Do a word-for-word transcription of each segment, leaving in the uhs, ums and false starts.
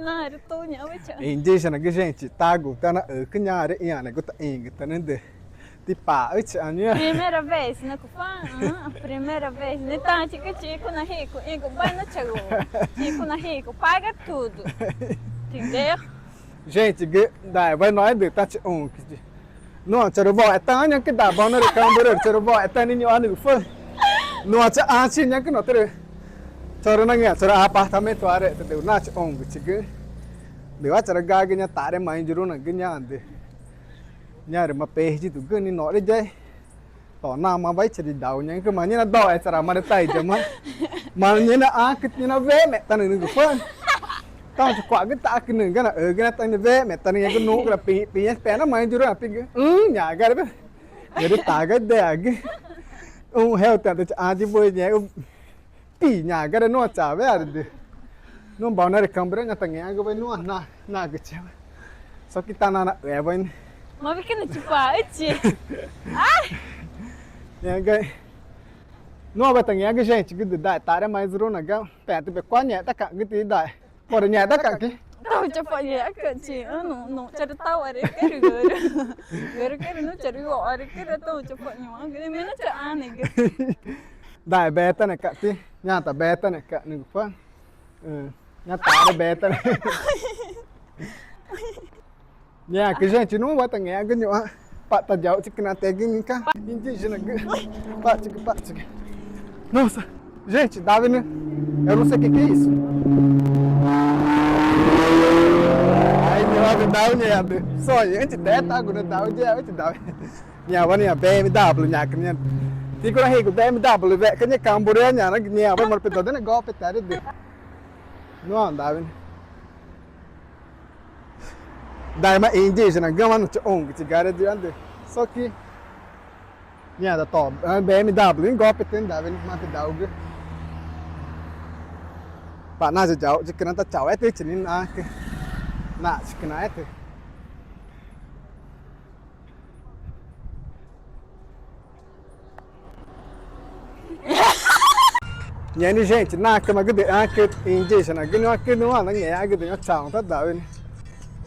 Naarü tau ñaã wüxi. Indígenagü, gente, tagu tanaxücü ñaã rü ĩãnegu taxĩgütanüxü̃, tipaxüchi ãñaã. Primeira vez, né, cupa? Aham, primeira vez. Nitaãcü chicunahicugu, igu bai no chagu. Chicunahicugu, paga tudo. Entendeu? Gentegü, dae bai noẽdü tachixũgüchi. Nuã charüwoxetaxü̃ ñaãcü daa Balneário Camboriú, charüwoxetaxü̃ niĩ ñu̱xma nügüfü. Nuã chaxãchixü̃ ñaãcü notürü chorü nangẽxma, chorü apartamentoarü, tadügu natchixũgüchigü. Rü charügagü ñaã taxre Mãe de Jurunagü ñaã düxü. Ñaã rü mapexü̃ yidugü niĩ norü yexi. To namawa ichari dau ñaãcü, ma ñaã nadoxẽ chara marü tayama. Ma ñaã naxãcü ñaã nawemextanü nügüfü. Tãũchacua̱xgü taxacü nügüna, üügü na tanawemetanü ñaãcü nuxcüna pipiña pena Mãe de Juruna pigü. Üü̃, ñaxgare, ñaã rü taga ideagü. Üü̃, heuta ta chaxã di bui ñaã pi ñaxgare nuã chawearü düxü. Nuã Balneário Camboriú ñaã tangẽxmagü bai nuã na, nagüchiwa. Só que tá na, na, é, bai. Mas por que não te pode? Ai! Ñaxgare. Nuã bai tangẽxmagü gentegü düxü, dae taxre Mãe de Jurunagü. Pexna tüpe cua ngextaca̱xgü tidae. Pora ngextaca̱x ki? Tãũchacua̱x ngexaca̱x chi, ãnu, nuã charütauarü, kerü, kerü, kerü, kerü nuã charüwoxarü, kerü tãũchacua̱x ñuxãcü, menos chaxãnegü. Dae betaneca̱x ti, ñaã ta betaneca̱x nügüpa. Ñaã taxre betane. Ñaãcü gente nuã watangẽxmagü ñuxã. Pata jauxchi cüna tegü nixĩ ca indígenagü. Pachigü, pachigü. Nossa, gente, Davi, né? Eu não sei o que que é isso. Ai, meu lado dau ñaã düxü. Só, gente, de tagu na dau, de, de, Davi. Ñaã wa ñaã B M W ñaã cüna ñaã. Ticunahicugu B M W weca ñaã Camboriú ñaã na ñaã wa marü pedodene golpe tare de. Nuã, Davi, né? Daima indígena gama no chaxũgüchi gare diande. Só que ñaã da to, eh, B M W, em golpe tem Davi, mate daugu. Pa na ja jau, ja kena ta chau, eh, te chini na, ke. Na, chikena, eh, te. Ñaã niĩ gente, na cama gü de, ah, que indígena, gü no, que no, na, ñaã gü de, ñaã chau, tá, Davi, né?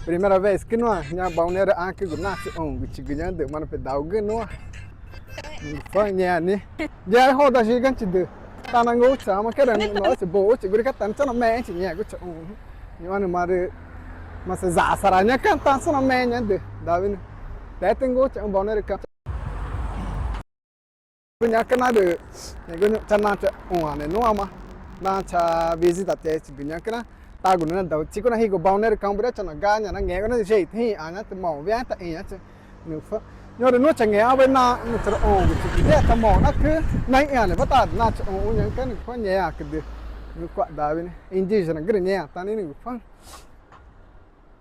Primeira vez que no, ñaã Balneário, ah, que gü, na, se, um, gü, gü, ñaã de, mano, pedal, gü, no. Fã, ñaã niĩ. Ñaã roda gigante de. Tá na ngũ chama, que era, no, se, boa, se, guri, que tá, não, não, mente, ñaã, gü, chau, um. Ñaã, mano, mare, mas, za, sara, ñaã, canta, só, não, mente, de, Davi, né? Até tem ngũ chama, Balneário, canta. Gü ñaã cana rü, ñaã gü ñuxre na chaxũane nuã ma, na chavisita te chi gü ñaã cana, tagu nüxü̃ nadau, ticunahicugu Balneário Camboriú chana ga ñaã nangẽxgu na jeito hĩxã ñaã tümoxü̃ wüxi ta ĩxü̃ chi nüxü̃. Ñuxre nuã changẽxma na, nuã charüxũgüchi gü, ta moxü̃ na cü, na ĩãnewa ta na chaxũxü̃ ñaã cana nüxü̃ ngẽãcü düxü, nüxü̃ cua̱x Davi, né? Indígena gü rü ngẽã ta niĩ nüxü̃.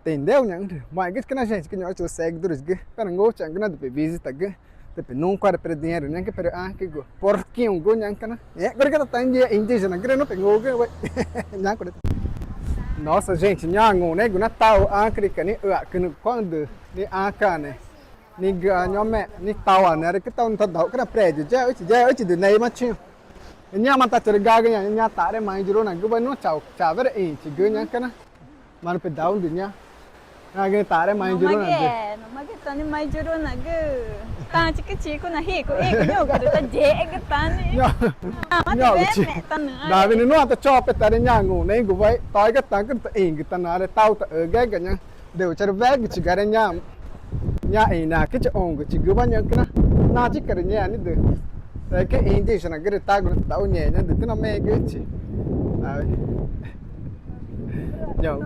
Entendeu, ñaã? Maicügü cana gente gü ñuxre chua seguidoresgü. Pena ngũ chaxü̃ gü na tüpe visitagü. Tüpe nunca era perdinheiro, ñaã gü, pero ah, que go. Porquinho gü ñaã cana. Eh, agora que tá indígena gü, não pegou gü, ué. Ñaã gü. Nossa, gente, ñaã ngũ, né, gü na tau, ah, clica, ni, ah, que no, quando, ni, ah, cane. Ni gü, ah, ñome, ni tau, ah, né, que tau, não tá dau, que na prédio, já, já, de Ney Matinho. Ñaã ma tá chorü gaga, ñaã, ñaã tare Mãe de Juruna gü, vai no chau, chau, vera, inti, gü, ñaã cana. Mano pedal de ñaã. Agü tare Mãe de Juruna. Magé, no magé tani Mãe de Juruna gü. Tãxü̃ chicunahicugu, igu ñuxre ta yexegü tani. Ñaã, ñaã, mate weme tani. Davi, né, no ta chope tare ñaã ngũ, né, igu vai, toiga tãxü̃ ta ĩgü ta nare tau ta üügü ga ñaã. Deu charüwegüchi gare ñaã. Ñaã ĩnacü chaxũgüchi gü wa ñaã cana. Na chica rü ñaã niĩ düxü. Rü que indígena gü rü tagu na tau ñaã ñaã düxü na megüchi. Ai. Ñaã.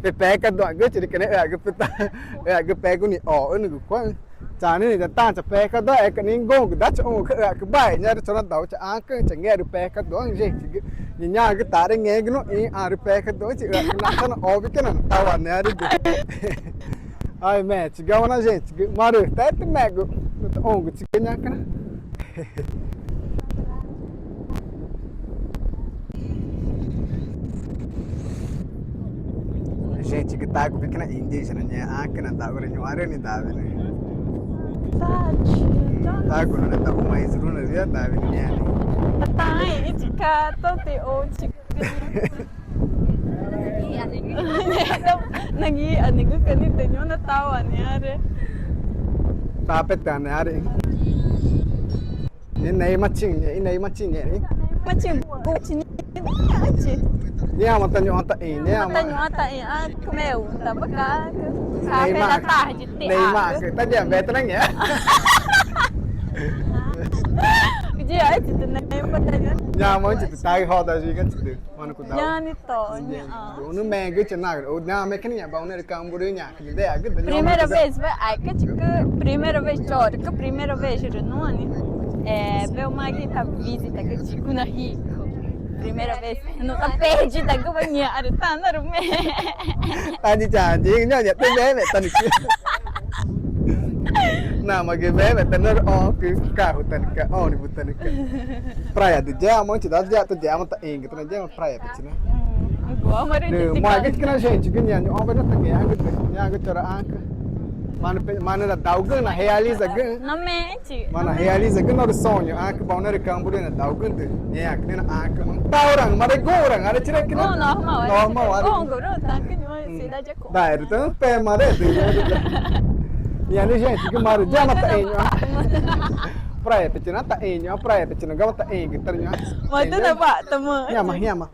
Pepecador, gü chiri kene, üü̃, gü peta, üü̃, gü pegu ni o, üü̃, gü cua̱x. Chani ni ta ta cha pecador, e, que ni ngũ gü da cha, üü̃, gü bai, ñaã rü chona dau cha, ah, que cha ngẽxma rü pecador, gente, gü, ni ñaã gü tare ngẽxgü no, i, ah, rü pecador, chi, üü̃, gü na chona o, que na tau, né, rü gü. Ai, me, chigamos na, gente, gü, marü, tete megu, no ta, üü̃, gü, chi, gü, ñaã, cana. Gente, gü tagu gü cana indígena ñaã, ah, cana dau rü ñuxre ni Davi, né? Tagu na dau Mãe de Juruna, via Davi, né? Tá, é, de cá, tô te, ô, de, nagixanigüca̱x nixĩ ta ñuxã na tawa niarü. Tapetü niarü. Nixĩ neyamachi, nixĩ neyamachi, nixĩ. Machi, guchi, nixĩ. Nixĩ ñoma ta ñuxã taxĩ, nixĩ ñoma ta ñuxã taxĩ. Acü mexuxü̃tawa cacü. Neyamaxü̃, neyamaxü̃. Tadiexa betü nangẽxma. Ñamãxü̃chi tüxü̃ taxĩ roda yigüxü̃chi tüxü̃. Ñaa ni to, ñaã. Nunümegüxü̃chi na, name que niña Balneário Camboriú ñaã. Primeira vez, vai, ai, que tipo, primeira vez, choro, que primeira vez, rü nuã niĩ. É, veo magi ta visita que tipo na rico. Primeira vez, no ta pedi da que vai niarü ta na rume. Tadi ya, ya, ya, ya, te bebe, tadi. Namaxã bebe, ta na ru, ó, que carro, tadi, que ônibus, tadi, que. Praia de Diamante, da Diamante, Diamante, Inga, tá na Diamante, praia, petina. Hum, igual a maioria de. Mas que na gente, que nem, ó, vai na tangue, angu, angu, tora, anca. Mano, pe-, mano, na daugan, na realiza, gan. Na mente. Mano, na realiza, gan, na sonho, anca, Balneário Camboriú, na daugan, de, né, que nem na anca, mano. Taurang, mare, gorang, are, tira, que não. Não, normal, é. Normal, are. Gongoro, tá, que não é cidade. Daí, então, pé, mare, de, de, de. E ali, gente, que mare, Diamante, Inga. Praia, petina, tá, Inga, praia, petina, gama, tá, Inga, tá, Inga. Mas tu não vai, tá, mano. Nhama, nhama.